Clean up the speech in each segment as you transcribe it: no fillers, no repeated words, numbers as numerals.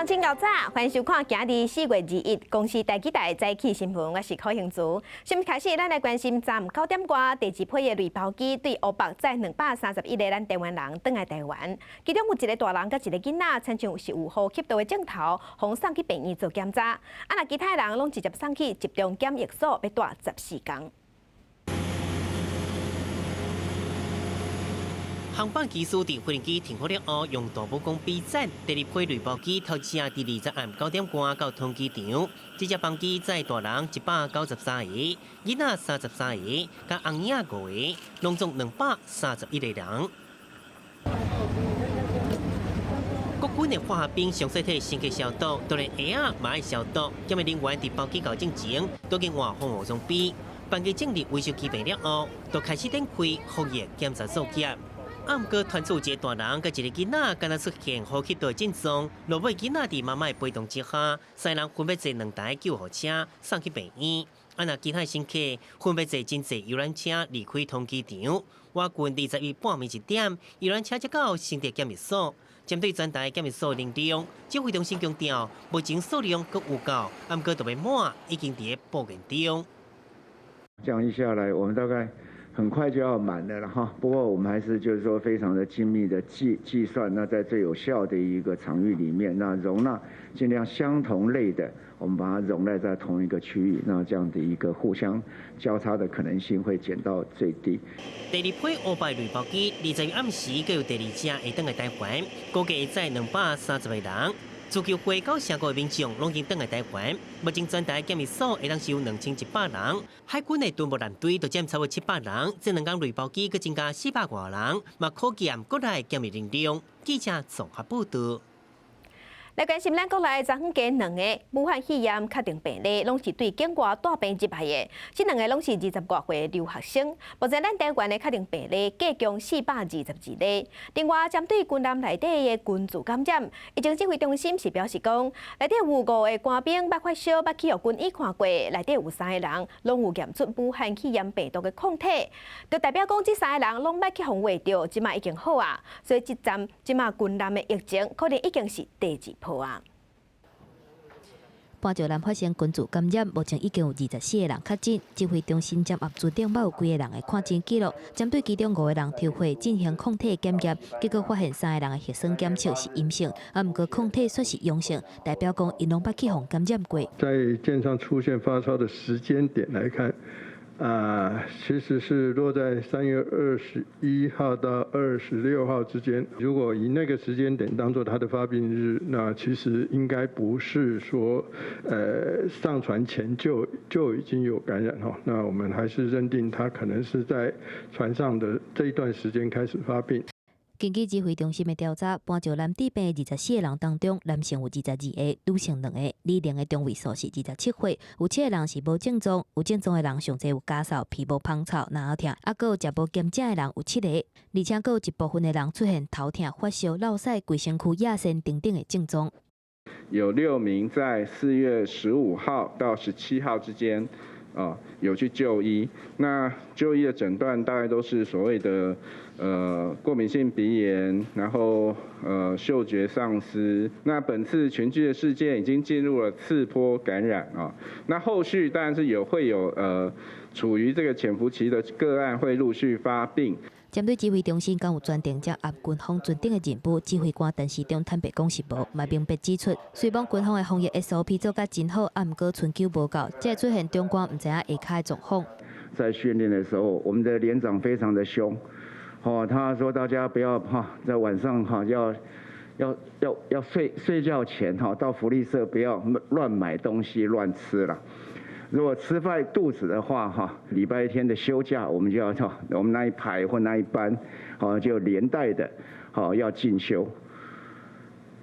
鄉親𠢕早，歡迎收看今日4月21公視台語台早起新聞，我是柯興竹。新聞開始，咱來關心昨昏9點外第二批的類包機對烏北載231個咱台灣人轉來台灣，其中有一個大人佮一個囡仔，親像是有呼吸道的症頭，予送去病院做檢查。啊，若其他人攏直接送去集中檢疫所，欲蹛14工。航班機師佇飛機停好了後，用大拇公比讚。第二批類包機頭一日佇20暗9點外到桃園機場，這隻班機載大人193個，囡仔33個，佮翁嬰5個，攏總231個人。國軍的化學兵詳細替乘客消毒，就連鞋仔嘛愛消毒。檢疫人員佇包機到進前，都已經換防護裝備。班機進入維修區備了後，就開始展開防疫檢查作業。啊，毋過傳出一個大人佮一個囡仔，敢若出現呼吸道症狀，落尾囡仔佇媽媽的陪同之下，三人分別坐兩台救護車送去病院。啊，若其他乘客分別坐真濟遊覽車離開桃園機場。倚近21半暝1點，遊覽車才到新竹檢疫所。針對全台檢疫所人量，指揮中心強調，目前數量閣有夠，啊，毋過都欲滿，已經佇咧報建中。這樣一下來，我們大概很快就要滿的了哈，不過我們還是就是說非常的精密的計算，那在最有效的一個場域裡面，那容納盡量相同類的，我們把它容納在同一個區域，那這樣的一個互相交叉的可能性會減到最低。第二批烏白類包機，21暗時閣有第二隻會轉來台灣，估計會載230個人。自救會九成國的民眾攏已經轉來台灣，目前全台檢疫所會當收2100人，海軍的敦睦艦隊就佔差不多700人，這兩工類包機閣增加400外人，嘛可見國內檢疫人量。記者綜合報導。來關心咱國內昨昏加兩个武漢肺炎確定病例，攏是對境外帶病入來的。這兩个攏是20外歲留學生。目前咱台灣的確定病例加強422例。另外，針對軍艦內底的群聚感染，疫情指揮中心是表示講，內底有五個官兵捌發燒、捌去予軍醫看過，內底有三个人攏有驗出武漢肺炎病毒的抗體，就代表講這三个人攏捌去予穢著，這馬已經好啊。所以這站這馬軍艦的疫情可能已經是第二波啊！潘石南發生群聚感染，目前已經有24個人確診。指揮中心掌握船頂捌有幾个人的看診記錄，針對其中五個人抽血進行抗體檢驗，結果發現三个人的核酸檢測是陰性，啊，毋過抗體卻是陽性，代表講𪜶攏捌去予感染過。在艦上出現發燒的時間點來看，啊，其實是落在3月21號到26號之間。如果以那個時間點當做他的發病日，那其實應該不是說，上船前就已經有感染哈。那我們還是認定他可能是在船上的這一段時間開始發病。根據指揮中心的調查，潘石南治病的24個人當中，男性有22個，女性兩個，年齡的中位數是27歲。有七個人是無症狀，有症狀的人上濟有咳嗽、鼻毛滂臭、嚨喉疼，啊，閣有食無鹹食的人有七個，而且閣有一部分的人出現頭痛、發燒、落屎、規身軀壓線等等的症狀。有6名在4月15號到17號之間，啊，有去就醫。那就醫的診斷大概都是所謂的過敏性鼻炎，然後嗅覺喪失。那本次群聚的事件已經進入了次波感染啊。那後續當然是有會有處於這個潛伏期的個案會陸續發病。針對指揮中心敢有專程掌握軍方船頂的任務，指揮官陳時中坦白講是無，嘛明白指出，雖罔軍方的防疫 SOP 做甲真好，啊，毋過春秋無夠，才會出現長官毋知影下跤的狀況。在訓練的時候，我們的連長非常的兇，哦，他說大家不要怕，在晚上哈要睡覺前哈到福利社不要亂買東西亂吃了。如果吃壞肚子的話，哈，禮拜天的休假，我們就要我們那一排或那一班，好就連帶的，好要進修。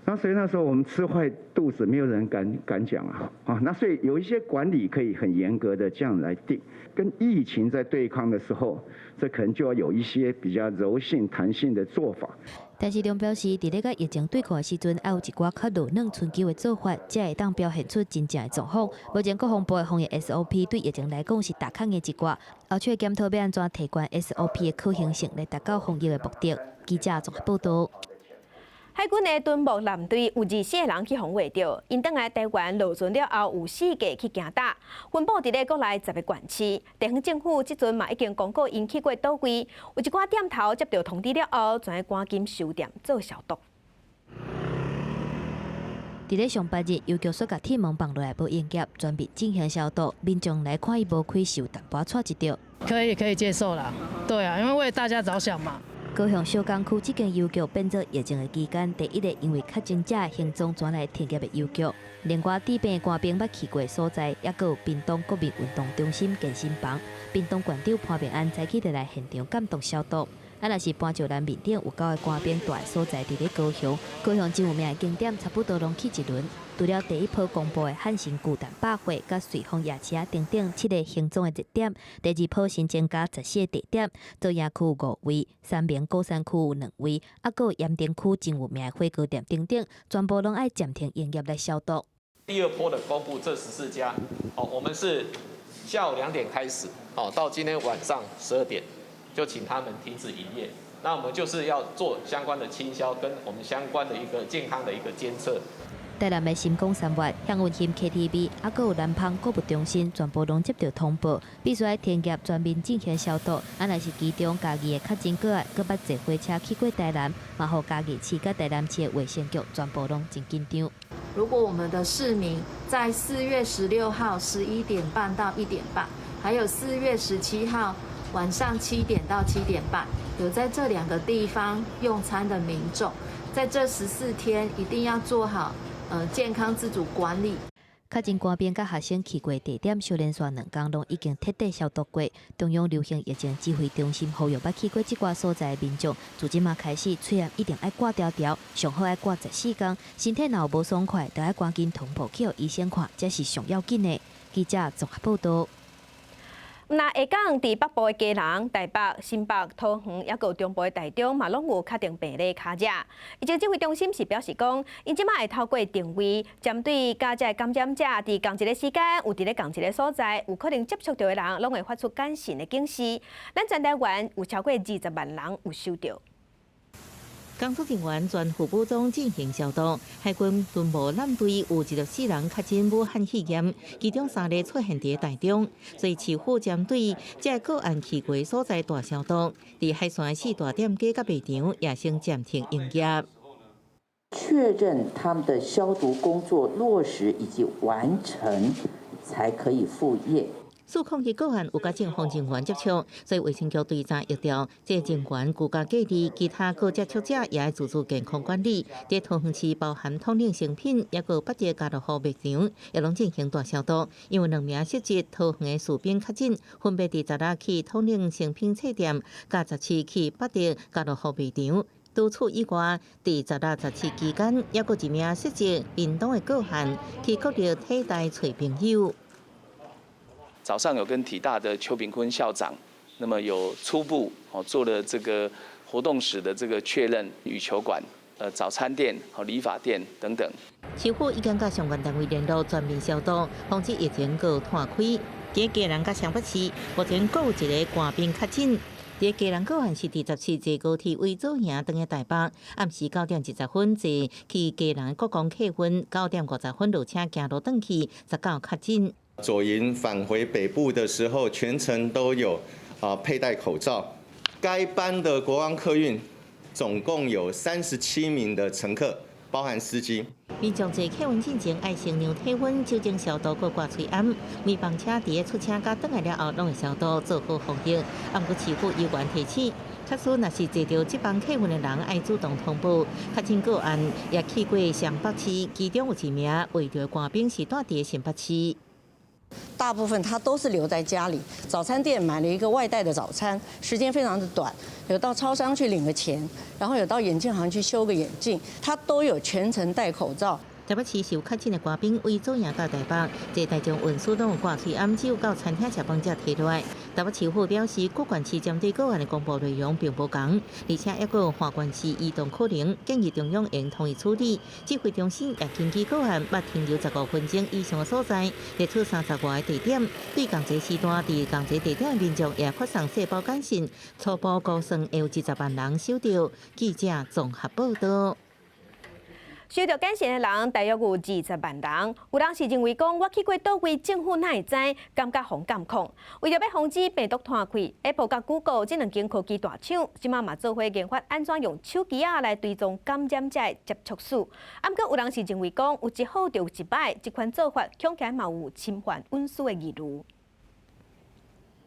那所以那時候我們吃壞肚子，沒有人敢講啊，啊，那所以有一些管理可以很嚴格的這樣來定。跟疫情在對抗的時候，這可能就要有一些比較柔性、彈性的做法。陳時中表示，佇咧佮疫情對抗的時陣，愛有一寡較柔軟春秋的做法，才會當表現出真正的狀況。目前國防部的防疫 SOP 對疫情來講是踏較硬一寡，後續檢討欲按怎提懸 SOP 的可行性來達到防疫的目的。記者綜合報導。海軍的敦睦艦隊有24個人去予畫著，𪜶轉來台灣落船了後，有四個去行踏，分布佇咧國內10個縣市。地方政府這陣嘛已經公告𪜶去過佗位，有一寡店頭接到通知了後，全愛趕緊收店做消毒。佇咧上班日，郵局煞共鐵門放落來無營業，全面進行消毒。民眾來看伊無開，是有淡薄仔挫一著。可以可以接受啦，對啊，因為為大家着想嘛。高雄小港區這間郵局變做疫情的期間第一个因為確診者行蹤轉來停業的郵局。另外，治病官兵捌去過所在，猶閣有屏東國民運動中心健身房。屏東縣長潘孟安早起就來現場監督消毒。啊，若是潘石蘭面頂有九个官兵蹛的所在，佇咧高雄，高雄真有名的景點，差不多攏去一輪。除了第一波公布的漢神巨蛋百貨、佮瑞豐夜市等等七个行蹤的熱點，第二波新增加14個地點，左營區五位，三明鼓山區有兩位，猶閣有鹽埕區真有名的火鍋店等等，全部攏愛暫停營業來消毒。第二波的公布這14家，哦，我們是下午2點開始，哦，到今天晚上12點。就請他們停止營業，那我們就是要做相關的清消，跟我們相關的一個健康的一個監測。台南的神宮三月、向雲興 KTV，猶閣有南方購物中心，全部攏接到通報，必須愛停業全面進行消毒。啊，若是其中嘉義的確診個案，閣捌坐火車去過台南，嘛予嘉義市佮台南市的衛生局全部攏真緊張。如果我們的市民在4月16號11點半到1點半，還有4月17號晚上7點到7點半，有在這兩個地方用餐的民眾，在這14天一定要做好健康自主管理。確診官兵佮學生去過地點，小連續2工攏已經徹底消毒過。中央流行疫情指揮中心呼籲捌去過這寡所在的民眾，自這馬開始，喙罨一定愛掛牢牢，上好愛掛14工。身體若有無爽快，就愛趕緊通報去予醫生看，這是上要緊的。記者綜合報道。若下港佇北部的基隆、台北、新北、桃園，猶閣有中部的台中，嘛攏有確定病例卡遮。疫情指揮中心是表示講，𪜶這馬會透過定位，針對佮這感染者佇仝一个時間，有佇咧仝一个所在，有可能接觸著的人，攏會發出簡訊的警示。咱全台灣有超過20萬人有收著。工作人員全副武裝進行消毒。海軍敦睦艦隊有24人確診武漢肺炎，其中三例出現佇台中，所以市府針對這個案去過所在大消毒。佇海線四大店家佮賣場也先暫停營業。確認他們的消毒工作落實以及完成，才可以復業。401個案有佮中方人員接觸，所以衛生局對早疫調，這人員居家隔離，其他各接觸者也愛自主健康管理。佇桃園市包含統領誠品，抑閣八德家樂福賣場，也攏進行大消毒。因為兩名失職桃園的士兵確診，分別佇十六去統領誠品冊店，佮17去八德家樂福賣場。除此以外，佇16、17期間，抑閣一名失職屏東的個案去國立體大揣朋友。早上有跟體大的邱炳坤校長，那麼有初步哦做了這個活動史的這個確認，羽球館、早餐店、和理髮店等等。市府已經佮相關單位聯絡，全面消毒，防止疫情閣湠開。佇基隆佮雙北市，目前閣有一个官兵確診。佇基隆個案是佇17坐高鐵為左營轉去台北，暗時9點20分坐去基隆國光客運，9點50分落車行路轉去，19確診。左營返回北部的時候，全程都有佩戴口罩。該班的國光客運總共有37名的乘客，包含司機。民眾坐客運進前愛先量體溫、酒精消毒、閣掛喙罨。每班車佇出車佮轉來了後，攏會消毒，做好防疫。毋過市府有關提醒，確實若是坐著這班客運的人，愛主動通報。確診個案也去過雙北市，其中有一名懷著官兵是蹛佇新北市。大部分他都是留在家裡，早餐店買了一個外帶的早餐，時間非常的短，有到超商去領個錢，然後有到眼鏡行去修個眼鏡，他都有全程戴口罩。台北市是有確診的官兵為左營到台北，坐大眾運輸攏有掛喙罨，只有到餐廳食飯才提落來。台北市府表示，各縣市針對個案的公布內容並無仝，而且抑閣有跨縣市移動可能，建議中央應統一處理。指揮中心也根據個案，捌停留15分鐘以上的所在，列出30外个地點，對仝一時段佇仝一地點的民眾也發送細胞簡訊，初步估算會有20萬人收著。記者綜合報道。收著簡訊的人大約有20萬人，有人是認為講我去過佗位，政府哪會知，感覺予監控。為著欲防止病毒傳開，Apple 佮 Google 這兩間科技大廠，這馬嘛做伙研發按怎用手機仔來追蹤感染者的接觸史。啊，毋過有人是認為講有一好就有一歹，這款做法恐驚嘛有侵犯隱私的疑慮。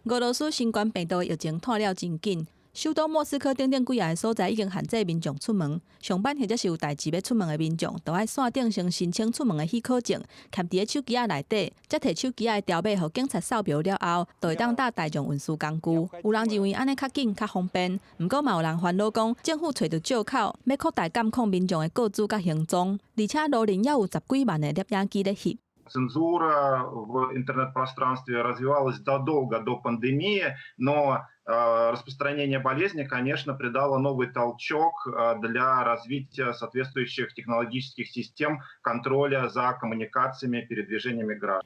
俄羅斯新冠病毒的疫情湠了真緊。首都莫斯科等等幾仔个所在已經限制民眾出門，上班或者是有代誌欲出門的民眾，都愛線頂先申請出門的許可證，嵌佇咧手機仔內底，才提手機仔的條碼予警察掃描了後，就會當搭大眾運輸工具。有人認為按呢較緊較方便，毋過嘛有人煩惱講，政府揣著藉口，欲擴大監控民眾的個資佮行蹤，而且路面猶有十幾萬个攝影機咧翕。 Цензура в интернет-пространстве развивалась задолго до пандемии, но распространение болезни, конечно, придало новый толчок для развития соответствующих технологических систем контроля за коммуникациями, передвижениями граждан.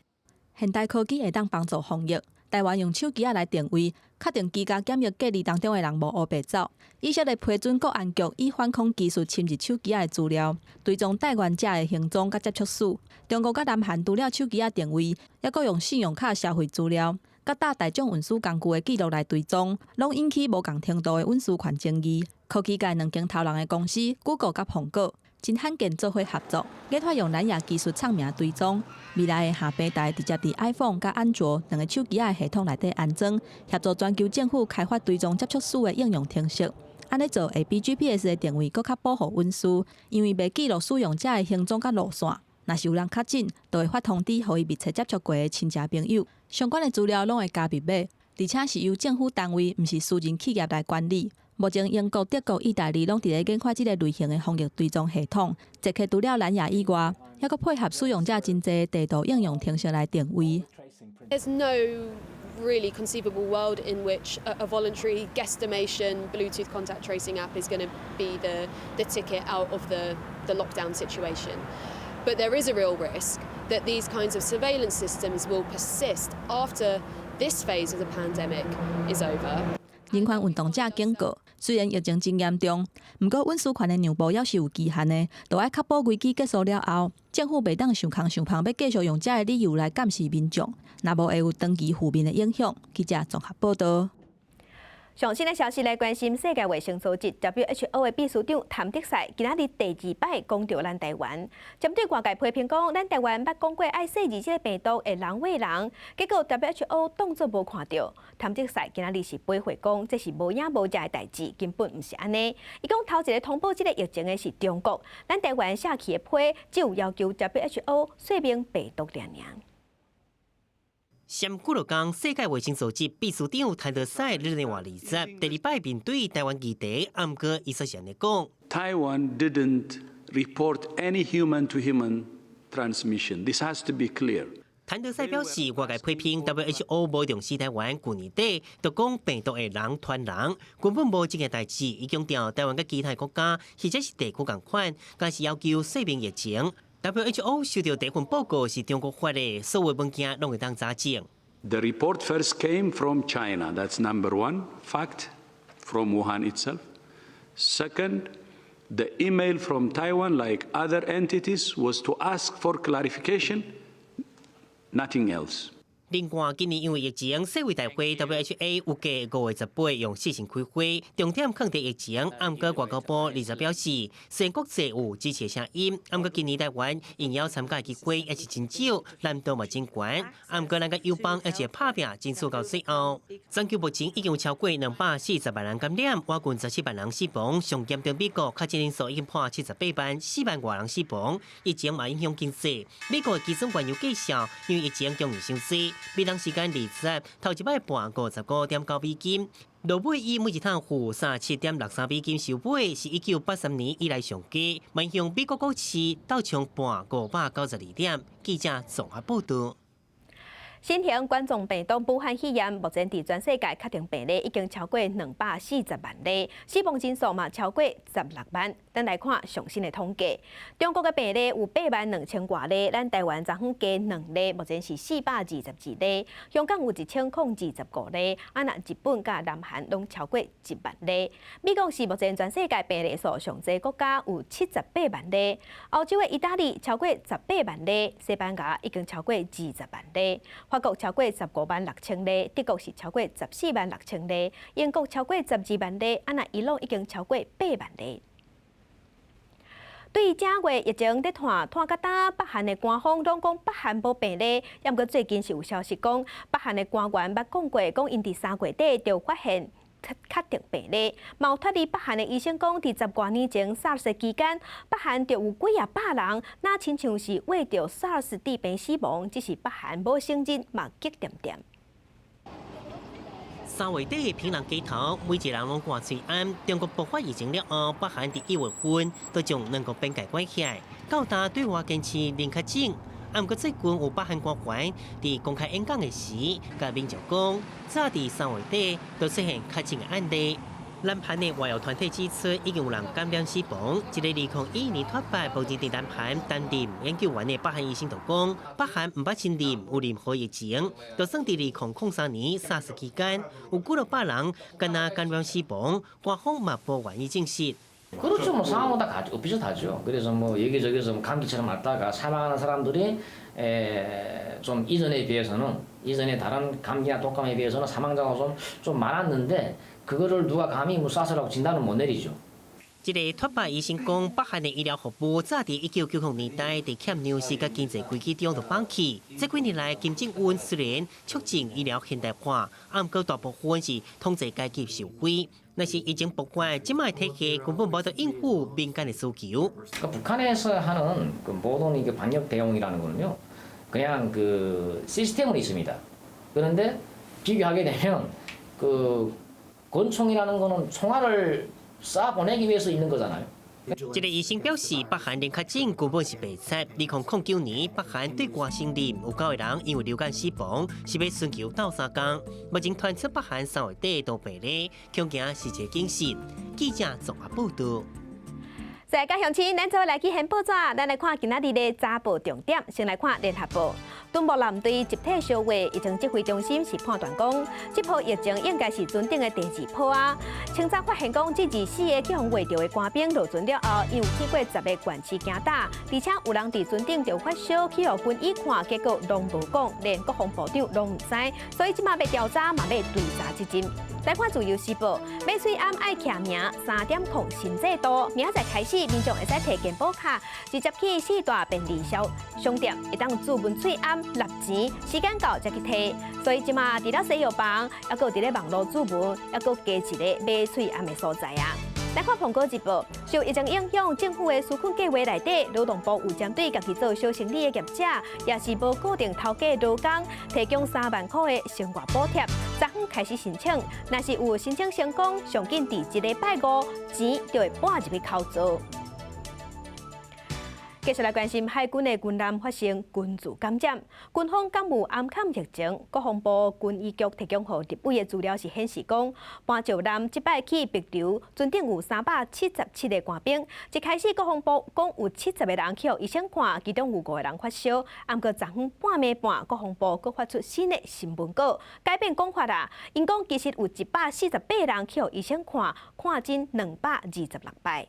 現代科技會當幫助防疫。台灣用手機仔來定位，確定居家檢疫隔離當中的人無烏白走。以色列批准國安局以反恐技術侵入手機仔的資料，追蹤帶原者的行蹤佮接觸史。中國佮南韓除了手機仔定位，猶閣用信用卡消費資料，佮搭大眾運輸工具的記錄來追蹤，攏引起無仝程度的隱私權爭議。科技界兩間頭人的公司，Google 佮蘋果，真罕見做伙合作，研發用藍牙技術創名追蹤。未來的下平台直接佇 iPhone 佮安卓兩个手機仔的系統內底安裝，協助全球政府開發追蹤接觸史的應用程式。按呢做會比 GPS 的定位閣較保護隱私，因為袂記錄使用者的行蹤佮路線。若是有人確診，就會發通知予伊密切接觸過的親戚朋友，相關的資料攏會加密碼，而且是由政府單位，毋是私人企業來管理。目前英國、德國、意大利攏佇咧研發這个類型的防疫追蹤系統，這個除了藍牙以外，猶閣配合使用者真濟地圖應用程式來定位。 There's no really conceivable world in which a voluntary guesstimation Bluetooth contact tracing app is going to be the ticket out of the lockdown situation. But there is a real risk that these kinds of surveillance systems will persist after this phase of the pandemic is over. 人權運動者警告，雖然疫情真嚴重，毋過隱私權的讓步猶是有期限的，著愛確保危機結束了後，政府袂當想空想芳欲繼續用這个理由來監視民眾，若無會有長期負面的影響。記者綜合報導。上新的消息來關心，世界衛生組織 WHO 的秘書長譚德塞今仔日第二擺講著咱台灣，針對外界批評講，咱台灣捌講過愛細膩這个病毒會人餵人，結果 WHO 當作無看著。譚德塞今仔日是回駁講，這是無影無跡的代誌，根本毋是按呢。伊講頭一个通報這个疫情的是中國，咱台灣寫去的批只有要求 WHO 說明病毒爾爾。上幾落工，世界衛生組織秘書長譚德塞日內瓦20第二擺面對台灣議題，毋過伊煞是按呢講。 Taiwan didn't report any human-to-human transmission. This has to be clear. 譚德塞表示，外界批評 WHO 無重視台灣，舊年底就講病毒會人傳人，根本無這件代誌。伊強調，台灣佮其他國家或者是地區仝款，敢是要求說明疫情。WHO 收著第一份報告是中國發的，所有文件攏會當查證。 The report first came from China. That's number one fact from Wuhan itself. Second, the email from Taiwan, like other entities, was to ask for clarification, nothing else. 另外，今年因為疫情，世衛大會 WHA 預計5月18用視訊開會，重點抗擊疫情。毋過外交部20表示，雖然國際有支持聲音，毋過今年台灣應邀參加機會也是真少，難度嘛真懸。毋過咱佮友邦也是拍拚，爭取到最後。全球目前已經有超過240萬人感染，倚近17萬人死亡。上嚴重美國確診人數已經破78萬4萬外人死亡。疫情嘛影響經濟，美國基準原油價數因為疫情強而傷濟。美東時間20頭一擺破55.9美金，落尾以每一桶負37.63美金收尾，是1983年以來上低，影響美國股市道瓊破592點。記者綜合報導。新型冠狀病毒武漢肺炎目前佇全世界確定病例已經超過240萬例，死亡人數嘛超過16萬。咱來看上新的統計，中國的病例有8萬2千外例，咱台灣昨昏加2例，目前是422例。香港有1025例，啊若日本佮南韓攏超過1萬例。美國是目前全世界病例數上濟國家，有78萬例。歐洲的意大利超過18萬例，西班牙已經超過20萬例，法國超過15萬6千例，德國是超過14萬6千例，英國超過12萬例，啊若伊朗已經超過8萬例。對正月疫情咧湠湠甲焦，北韓的官方攏講北韓無病例，猶毋過最近是有消息講，北韓的官員捌講過，講𪜶佇3月底就發現確定病例。嘛有脫離北韓的醫生講，佇10外年前 SARS 期間，北韓就有幾仔百人，若親像是為著 SARS 致病死亡，只是北韓無承認，嘛激恬恬。3月底平壤街頭，每一個人攏掛喙罨。中國爆發疫情了後，北韓佇1月份都將兩國邊界關起來，到今對外堅持零確診。啊，毋過最近有北韓官員佇公開演講的時，共民眾講，早佇3月底就出現確診的案例。南韓的外遊團體指出，已經有人感染死亡。一个2001年脫敗，目前佇南韓擔任研究員的北韓醫生就講，北韓毋捌承認有任何疫情，就算佇2003年 SARS 期間，有幾若百人敢若感染死亡，官方嘛無願意證實。 그렇죠. 뭐 상황은 다 비슷하죠. 그래서 뭐 여기저기서 뭐 감기처럼 앓다가 사망하는 사람들이 좀 이전에 비해서는 이전에 다른 감기나 독감에 비해서는 사망자가 좀 많았는데 그거를 누가 감히 뭐 사스라고 진단은 못 내리죠. 這个脫北醫生講，北韓的醫療服務早佇1990年代佇欠糧食佮經濟危機中就放棄。這幾年來，金正恩雖然促進醫療現代化，啊，毋過大部分是統治階級受惠。若是疫情爆發，這擺體系根本無法應付民間的需求。 북한에서 하는 그 모든 이게 방역 대응이라는 거는요, 그냥 그 시스템은 있습니다. 그런데 비교하게 되면 그 권총이라는 거는 총알을 쏴 보내기 위해서 있는 거잖아요. 這个醫生表示，北韓零確診根本是白賊。2009年，北韓對外承認有9個人因為流感死亡，是欲尋求鬥相共。目前傳出北韓3月底都病例，恐驚是一個警示。記者綜合報道。在家鄉親，咱做來去掀報紙，咱來看今仔日的早報重點。先來看聯合報，敦睦艦隊集體燒話，疫情指揮中心是判斷講，這波疫情應該是船頂的第二波啊。清早發現講，這24個去予畫著的官兵落船了後，𪜶有去過10個縣市行踏，而且有人佇船頂著發燒，去予軍醫看，結果攏無講，連國防部長攏毋知，所以這馬欲調查嘛欲追查責任。來看自由時報，買喙罨愛簽名3.0新制度，明仔載開始，民眾會使提健保卡，直接去四大便利商店，會當注文喙罨納錢，時間到才去提。所以這馬除了西藥房，猶閣佇咧網路注文，猶閣加一个買喙罨的所在啊。來看《蘋果日報》，受疫情影響，政府的紓困計劃內底，勞動部有針對家己做小生意的業者，也是無固定頭家勞工，提供3萬塊的生活補貼。昨昏開始申請，若是有申請成功，上緊佇這禮拜五錢就會撥入去口座。繼續來關心海軍的軍艦發生群聚感染，軍方敢有掩藏疫情？國防部軍醫局提供予立委的資料是顯示講，潘石艦這擺去帛琉，船頂有377個官兵。一開始國防部講有70個人去予醫生看，其中有5個人發燒。毋過昨昏半暝半，國防部閣發出新的新聞稿，改變講法啦。𪜶講其實有148人去予醫生看，看診226擺。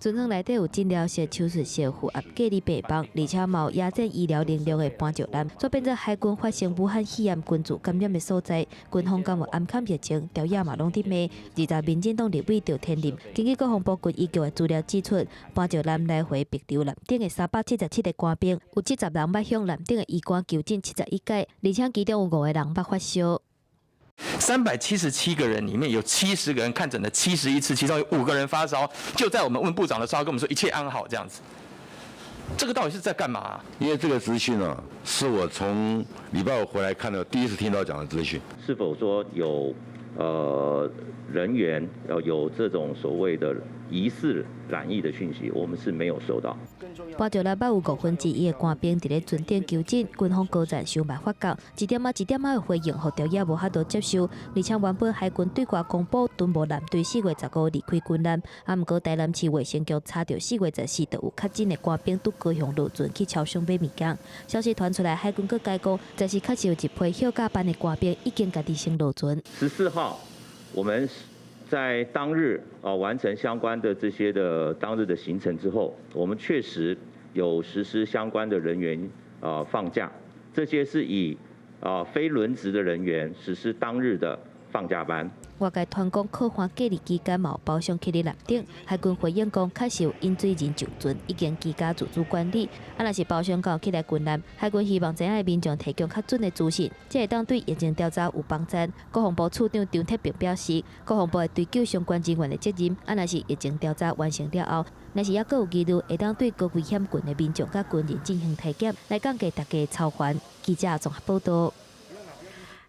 船艙內底有診療室、手術室、負壓隔離病房，而且嘛有野戰醫療能力的潘石艦，煞變做海軍發生武漢肺炎群聚感染的所在。軍方敢有掩藏疫情，朝野嘛攏佇罵。二十民進黨立委就天任，根據國防部軍醫局的資料指出，潘石艦來回帛琉艦頂的377個官兵，有70人捌向艦頂的醫官求診71擺，而且其中有5個人捌發燒。 377個人裡面有70個人看診了71次，其中有5個人發燒。就在我們問部長的時候，跟我們說一切安好這樣子。這個到底是在幹嘛？因為這個資訊呢，是我從禮拜五回來看的第一次聽到講的資訊。是否說有人員有這種所謂的疑似染疫的訊息，我們是沒有收到。搬石南捌有1/5的官兵佇咧船頂求診，軍方高層傷慢發覺，一點仔一點仔的回應，予朝野無法度接受。而且原本海軍對外公布敦睦艦隊4月15離開軍艦，啊，毋過台南市衛生局查著4月14就有確診的官兵拄高雄落船去超商買物件。消息傳出來，海軍閣改講，這時確實有一批休假班的官兵已經家己先落船。14號，我們在當日啊完成相關的這些的當日的行程之後，我們確實有實施相關的人員啊放假，這些是以啊非輪值的人員實施當日的放假班。外界傳講可汗隔離期間嘛有包廂去佇艦頂，海軍回應講確實有飲水人上船，已經居家自主管理。啊，若是包廂夠起來軍艦，海軍希望知影的民眾提供較準的資訊，這會當對疫情調查有幫助。國防部次長張鐵平表示，國防部會追究相關人員的責任。啊，若是疫情調查完成了後，若是猶閣有疑慮，會當對高危險群的民眾佮軍人進行體檢，來降低大家的操煩。記者綜合報導。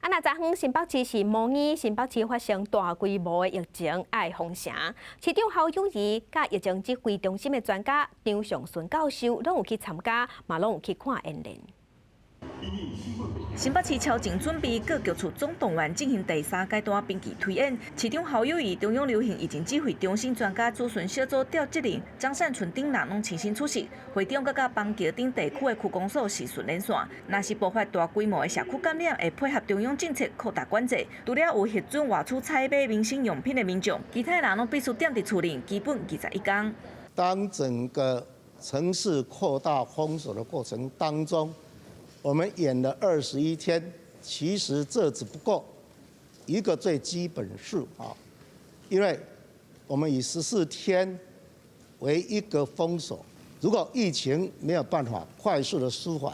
啊！若昨昏新北市是模擬新北市發生大規模的疫情，愛封城。市長侯友宜佮疫情指揮中心的專家張上淳教授攏有去參加，嘛攏有去看演練。新北市超前準備，各局處總動員進行第三階段兵棋推演。市長侯友宜、中央流行疫情指揮中心專家諮詢小組召集人張善存等人攏親身出席。會長閣佮板橋等地區的區公所視訊連線。若是爆發大規模的社區感染，會配合中央政策擴大管制。除了有核准外出採買民生用品的民眾，其他人攏必須踮佇厝內，基本21天。當整個城市擴大封鎖的過程當中，我們演了21天，其實這只不過一個最基本數啊，因為我們以14天為一個封鎖，如果疫情沒有辦法快速的舒緩，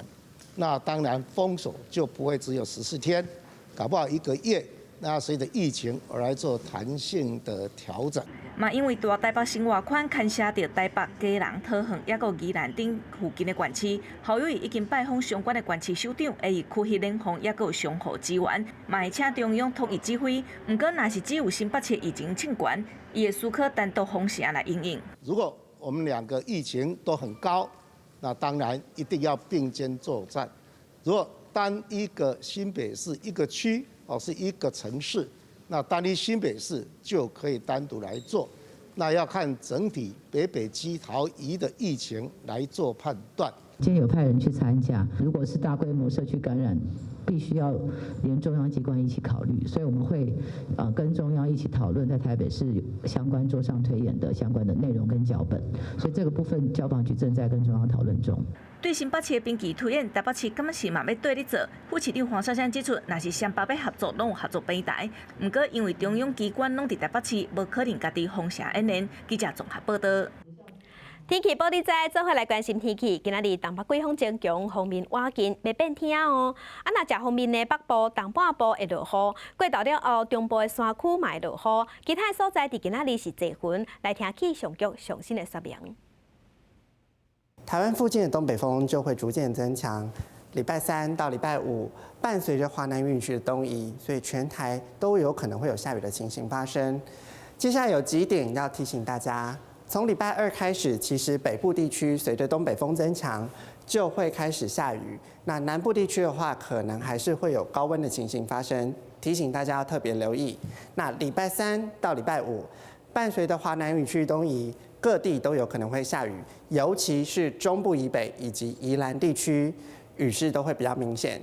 那當然封鎖就不會只有十四天，搞不好一個月。那隨著疫情而來做彈性的調整。嘛，因為大台北生活圈牽涉著台北、基隆、桃園，抑閣宜蘭等附近的縣市，侯友宜已經拜訪相關的縣市首長，會以區域聯防，抑閣有相互支援，嘛會請中央統一指揮。毋過，若是只有新北市疫情衝懸，伊會思考單獨封城來因應。如果我們兩個疫情都很高，那當然一定要並肩作戰。如果單一個新北市一個區，哦，是一個城市，那單一新北市就可以單獨來做，那要看整體北北基桃宜的疫情來做判斷。今天有派人去參加，如果是大規模社區感染，必須要連中央機關一起考慮，所以我們會跟中央一起討論在台北市相關桌上推演的相關的內容跟腳本，所以這個部分交防局正在跟中央討論中。對新北市的兵棋推演，台北市敢若是嘛欲綴咧做。副市長黃珊珊指出，若是雙北欲合作，攏有合作平台。毋過因為中央機關攏佇台北市，無可能家己封城演練。記者綜合報導。天氣報你知，做伙來關心天氣。今仔日東北季風增強，鋒面倚近，欲變天哦。啊，若食鋒面的北部、東半部會落雨，過晝了後，中部的山區嘛會落雨。其他的所在佇今仔日是濟雲。來聽氣象局上新的說明。台灣附近的東北風就會逐漸增強，禮拜三到禮拜五，伴隨着華南雲區的東移，所以全台都有可能會有下雨的情形發生。接下來有幾點要提醒大家。從禮拜二開始，其實北部地區隨着東北風增強，就會開始下雨。那南部地區的話，可能還是會有高溫的情形發生，提醒大家要特別留意。那禮拜三到禮拜五，伴隨着華南雨區東移，各地都有可能會下雨，尤其是中部以北以及宜蘭地區，雨勢都會比較明顯。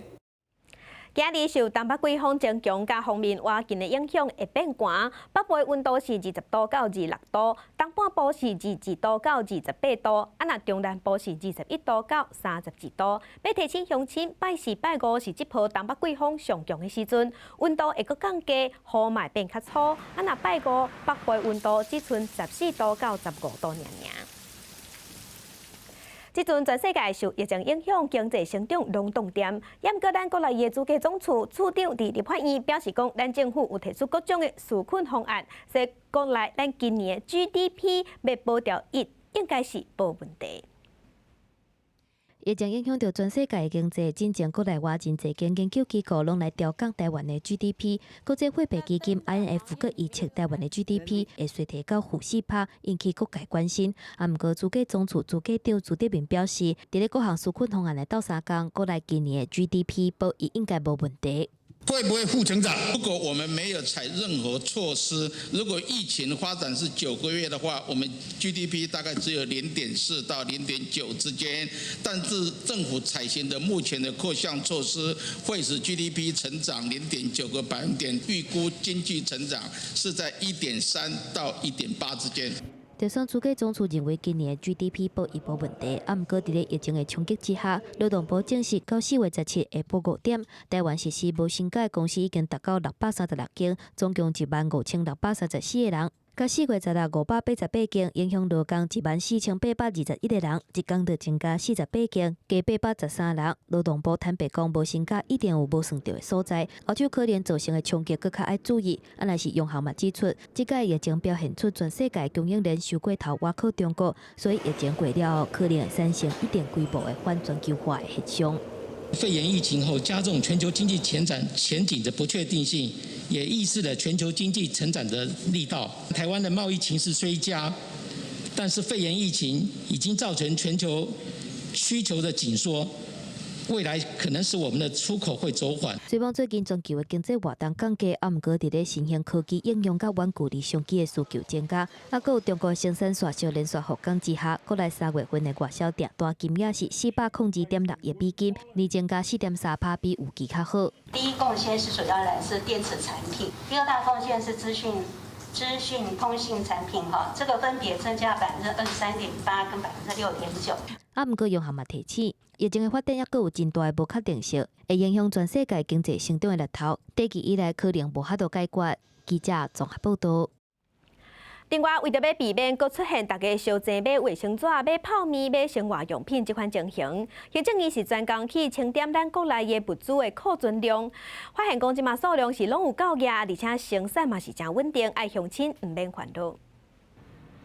今日受東北季風增強佮鋒面倚近的影響，會變寒。北部的溫度是20度到26度，東半部是22度到28度，啊，若中南部是21度到32度。欲提醒鄉親，拜四、拜五是這波東北季風上強的時陣，溫度會閣降低，雨嘛會變較粗。啊，若拜五北部的溫度只賰14度到15度爾爾。這陣全世界受疫情影響，經濟成長攏凍定。毋過咱國內的主計總處處長佇立法院表示講，咱政府有提出各種的紓困方案，所以國內咱今年的 GDP 欲保牢1，應該是無問題。疫情影響著全世界經濟，進前國內外真濟間研究機構攏來調降台灣的 GDP。國際貨幣基金 IMF 閣預測台灣的 GDP 會衰退到-4%，引起各界關心。啊，毋過主計總處主計長朱德明表示，佇咧各項紓困方案的鬥相共，國內今年的 GDP 保一應該無問題。會不會負成長？如果我們沒有採任何措施，如果疫情發展是9個月的話，我們 GDP 大概只有0.4到0.9之間。但是政府採行的目前的各項措施，會使 GDP 成長0.9個百分點，預估經濟成長是在1.3到1.8之間。就算主計總處認為今年 GDP 保一無問題，啊，毋過佇咧疫情的衝擊之下，勞動部證實到4月17下晡5點，台灣實施無薪假的公司已經達到636間，總共15,634個人。到4月16，588間，影響勞工14,821個人，一工就增加48間，加813人。勞動部坦白講，無薪假一定有無算著的所在，後續可能造成的衝擊閣較愛注意。啊，若是央行嘛指出，這擺疫情表現出全世界供應鏈傷過頭倚靠中國，所以疫情過了後，可能會產生一定規模的反全球化的現象。肺炎疫情後加重全球經濟前展前景的不確定性，也抑制了全球經濟成長的力道。台灣的貿易情勢雖佳，但是肺炎疫情已經造成全球需求的緊縮，未來可能使我們的出口會走緩。雖然最近全球的經濟活動降低，啊，毋過佇咧新興科技應用佮遠距離商機的需求增加，啊，閣有中國生產線小連續復工之下，國內3月份的外銷訂單金額是402.6億美金，年增加4.3%，比預期較好。第一貢獻是主要來自電子產品，第二大貢獻是資訊通信產品，哈，這個分別增加23.8%跟6.9%。啊，毋過央行嘛提醒，疫情的發展猶閣有真大的無確定性，會影響全世界經濟成長的力頭，短期以來可能無法度解決。記者綜合報導。另外，為著欲避免閣出現大家相爭買衛生紙、買泡麵、買生活用品這款情形，行政院是專工去清點咱國內的物資的庫存量，發現講這馬數量是攏有夠額，而且生產嘛是誠穩定，愛鄉親毋免煩惱。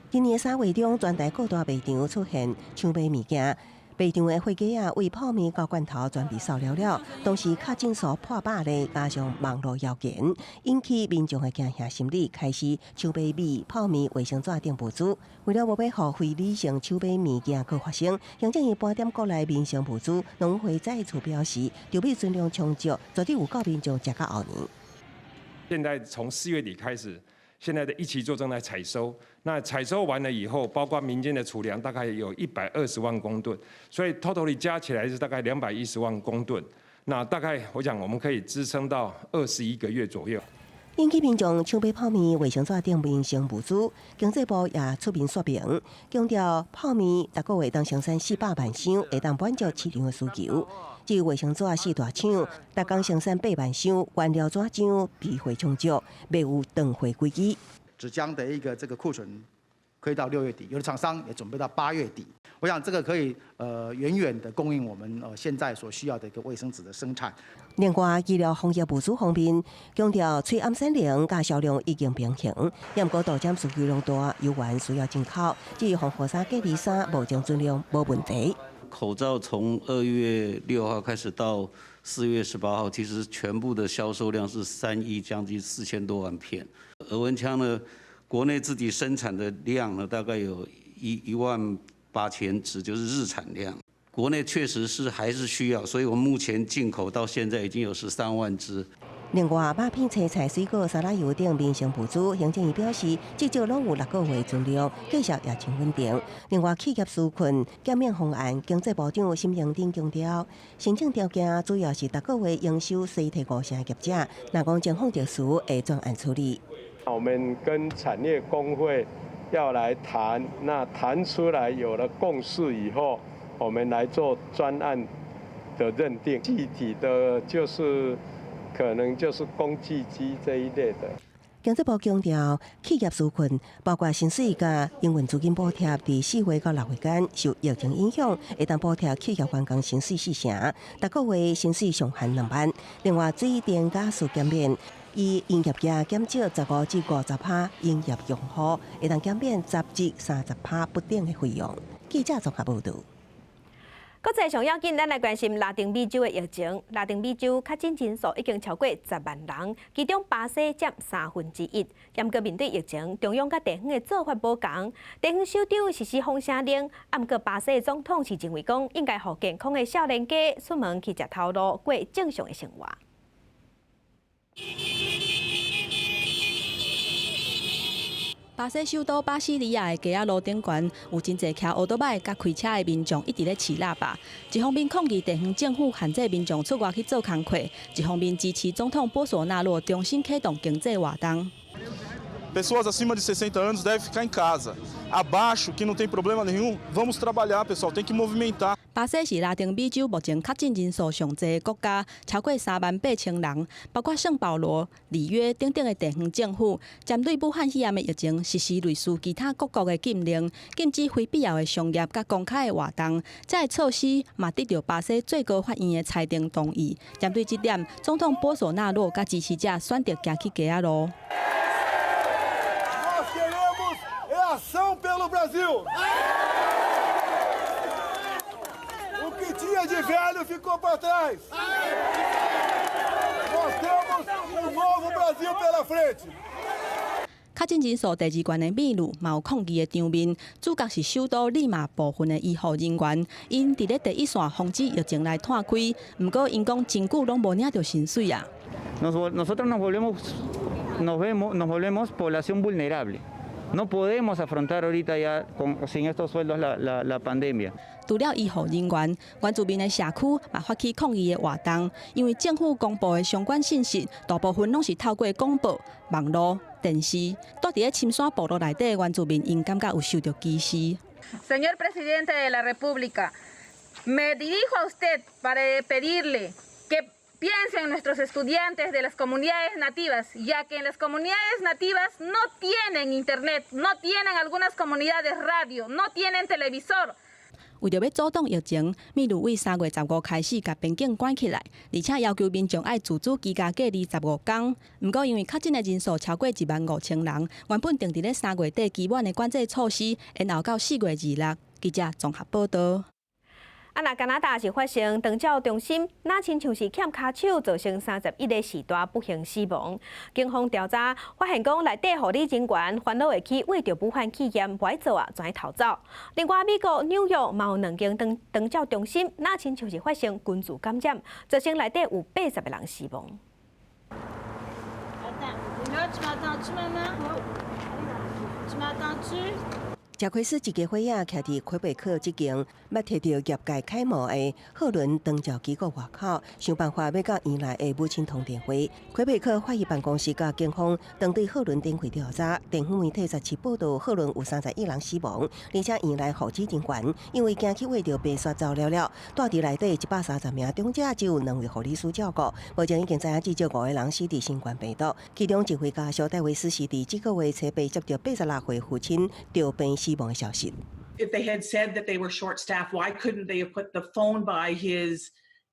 今年3月中，全台各大賣場出現搶買物件，賣場的貨架仔，為泡麵到罐頭全被掃了了。同時，確診數破百例，加上網路謠言，引起民眾的驚嚇心理，開始搶買米、泡麵、衛生紙等物資。為了無欲予非理性搶買物件閣發生，行政院盤點國內民生物資，農委會再次表示，稻米存量充足，絕對有夠民眾食到後年。現在從4月底開始，現在的一期作正在採收，那採收完了以後，包括民間的儲糧，大概有120萬公噸，所以 totally 加起來是大概210萬公噸。那大概我想我們可以支撐到21個月左右。引起民眾搶買泡麵、衛生紙等民生物資，經濟部也出面說明，強調泡麵逐個月當生產400萬箱，會當滿足市場的需求。至於衛生紙四大廠，逐工生產8萬箱，原料紙張備貨充足，未有斷貨危機。紙漿的一個這個庫存可以到6月底，有的廠商也準備到8月底。我想這個可以遠遠的供應我們現在所需要的一個衛生紙的生產。另外，醫療防疫物資方面，強調催氨產能佮銷量已經平衡，毋過度針需求量大，猶原需要進口。至於防護衫、隔離衫，目前存量無問題。口罩從2月6號開始到4月18號，其實全部的銷售量是3億將近4000多萬片。額溫槍呢，國內自己生產的量呢，大概有1.8萬隻，就是日產量。國內確實是還是需要，所以我們目前進口到現在已經有13萬隻。另外，肉片、青菜、水果、沙拉油等民生物資，行政院表示，至少攏有6個月存量，繼續也真穩定。另外，企業紓困減免方案，經濟部長沈榮津強調，申請條件主要是逐個月營收衰退5成的業者，若講情況特殊，會專案處理。我們跟產業工會要來談，那談出來有了共識以後，我們來做專案的認定，具體的就是可能就是工具機這一類的。經濟部強調，企業紓困包括薪水佮營運資金補貼，佇4月到6月間受疫情影響，會當補貼企業員工薪水4成，逐個月薪水上限2萬。另外，水電瓦斯減免，以營業額減少15至50%，營業用戶會當減免10至30%不等的費用。記者綜合報導。國際上要緊，咱來關心拉丁美洲的疫情。拉丁美洲確診人數已經超過10萬人，其中巴西佔1/3。毋過面對疫情，中央佮地方的做法無仝。地方首長實施封城令，毋過巴西的總統是認為講，應該予健康的少年家出門去食頭路，過正常的生活。巴西首都巴西利亞的街仔路頂懸有真濟騎歐多擺佮開車的民眾一直咧飼喇叭，一方面抗議地方政府限制民眾出外去做工課，一方面支持總統波索納洛重新啟動經濟活動。 Pessoas acima de 60 anos devem ficar em casa. Abaixo, que não tem problema nenhum, vamos trabalhar, pessoal, tem que movimentar. 巴西是拉丁美洲目前確診人數上濟的國家，超過3萬8千人，包括聖保羅、里約等等的地方政府，針對武漢肺炎的疫情實施類似其他各國的禁令，禁止非必要的商業佮公開的活動。這个措施嘛得著巴西最高法院的裁定同意。針對這點，總統波索納洛佮支持者選擇行去街仔路。 Nós queremos é ação pelo Brasil. O que tinha de velho ficou para trás. Nós temos um novo Brasil pela frente. 確診人數第二懸的秘魯嘛有抗議的場面，主角是首都利馬部分的醫護人員，𪜶佇咧第一線防止疫情來湠開，毋過𪜶講真久攏無領著薪水啊。 Nosotros nos volvemos población vulnerable. No podemos afrontar ahorita ya sin estos sueldos la pandemia. 除了醫護人員，原住民的社區嘛發起抗議的活動，因為政府公布的相關信息，大部分攏是透過廣播、網路、電視。住佇咧深山部落內底的原住民，𪜶感覺有受著歧視。 Señor presidente de la República, me dirijo a usted para pedirle que piense en nuestros estudiantes de las comunidades nativas, ya que en las comunidades nativas no tienen internet, no tienen algunas comunidades radio, no tienen televisor. 為著欲阻擋疫情，秘魯對3月15開始共邊境關起來，而且要求民眾愛自主居家隔離15天。毋過因為確診的人數超過1萬5千人，原本定佇咧3月底期滿的管制措施延後到4月26。記者綜合報導。啊，若加拿大是發生長照中心，若親像是欠跤手，造成31個序大不幸死亡。警方調查發現，講內底護理人員煩惱會去為著武漢肺炎無愛做啊，轉逃走。另外，美國紐約嘛有兩間長長照中心，若親像是發生群聚感染，造成內底有80個人死亡。食虧死一家伙仔，徛佇魁北克這間捌提著業界楷模的賀倫長照機構外口，想辦法欲佮院內的母親通電話。魁北克法醫辦公室佮警方針對賀倫展開調查，地方媒體17報導賀倫有31人死亡，而且院內護理人員因為驚去穢著病煞走了了，蹛佇內底130名長者只有兩位護理師照顧。目前已經知影至少五個人死佇新冠病毒，其中一位家屬戴維斯是佇這個月初八接著86歲父親著病死亡的消息。 If they had said that they were short staffed, why couldn't they have put the phone by his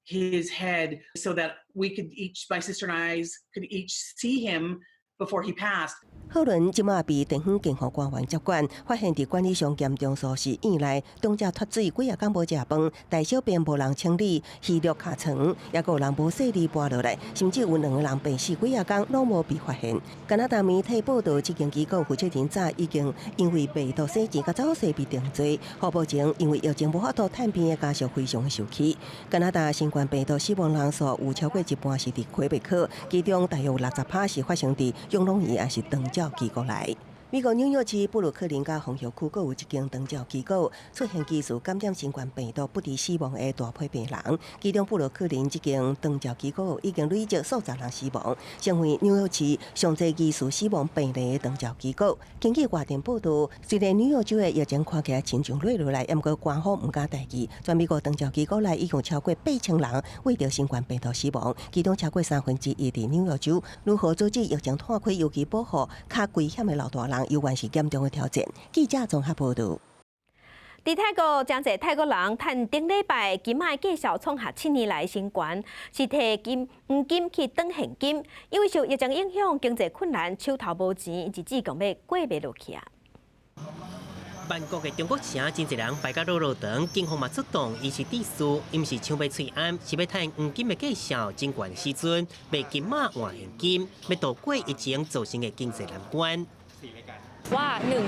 head so that we could each, my sister and I could each see him before he passed? 賀倫這馬被地方健康官員接管，發現佇管理上嚴重疏失，院內長者脫水幾仔工無食飯，大小便無人清理，虛弱尻床，抑閣有人無細膩跋落來，甚至有兩個人病死幾仔工攏無被發現。加拿大媒體報導，這間機構負責人早已經因為病毒洗錢佮走稅被定罪，何目前因為疫情無法度探病的家屬非常的受氣。加拿大新冠病毒死亡人數有超過一半是佇魁北克，其中大約有60%是發生佇養老院抑是長照機構內。美國紐約市布魯克林佮紅河區閣有一間長照機構出現疑似感染新冠病毒不治死亡的大批病人，其中布魯克林這間長照機構已經累積數十人死亡，成為紐約市上濟疑似死亡病例的長照機構。根據外電報導，雖然紐約州的疫情看起來親像落落來，毋過官方毋敢代誌。全美國長照機構內已經超過8000人為著新冠病毒死亡，其中超過1/3佇紐約州。如何阻止疫情湠開，尤其保護較危險的老大人，猶原是嚴重的挑戰。記者綜合報導。佇泰國，誠濟泰國人趁頂禮拜金仔價數創下7年來新高，是提金黃金去轉現金，因為受疫情影響，經濟困難，手頭無錢，日子講欲過袂落去啊。曼谷的中國城真濟人排甲落落長，警方嘛出動維持秩序，伊毋是搶買喙罨，是欲趁黃金的價數真懸時陣，賣金仔換現金，欲渡過疫情造成的經濟難關。 ว่าหนึ่ง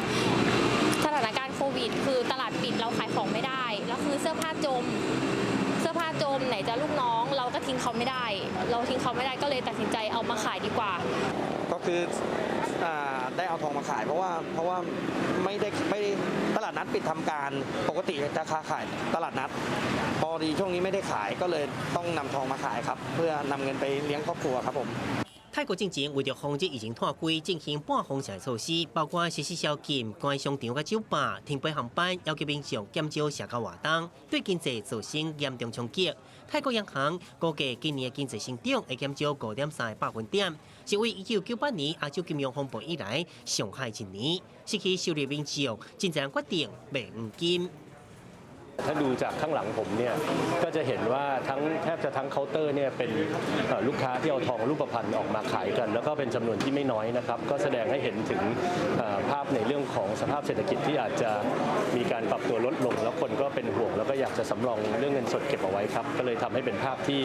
สถานการณ์โควิดคือตลาดปิดเราขายของไม่ได้แล้วคือเสื้อผ้าจมเสื้อผ้าจมไหนจะลูกน้องเราก็ทิ้งเขาไม่ได้เราทิ้งเขาไม่ได้ก็เลยตัดสินใจเอามาขายดีกว่า ก็คือได้เอาทองมาขายเพราะว่าเพราะว่าไม่ได้ไม่ตลาดนัดปิดทำการปกติจะค้าขายตลาดนัดพอดีช่วงนี้ไม่ได้ขายก็เลยต้องนำทองมาขายครับเพื่อนำเงินไปเลี้ยงครอบครัวครับผม 泰國進前為著防止疫情湠開，進行半封城措施，包括實施宵禁、關商場佮酒吧、停飛航班，要求民眾減少社交活動，對經濟造成嚴重衝擊。泰國央行估計今年的經濟成長會減少5.3個百分點，是為1998年亞洲金融風暴以來上歹一年。失去收入民眾真濟人決定賣黃金。 ถ้าดูจากข้างหลังผมเนี่ยก็จะเห็นว่าทั้งแทบจะทั้งเคาน์เตอร์เนี่ยเป็นลูกค้าที่เอาทองรูปพรรณออกมาขายกัน แล้วก็เป็นจำนวนที่ไม่น้อยนะครับ ก็แสดงให้เห็นถึงภาพในเรื่องของสภาพเศรษฐกิจที่อาจจะมีการปรับตัวลดลง แล้วคนก็เป็นห่วง แล้วก็อยากจะสำรองเรื่องเงินสดเก็บเอาไว้ครับ ก็เลยทำให้เป็นภาพที่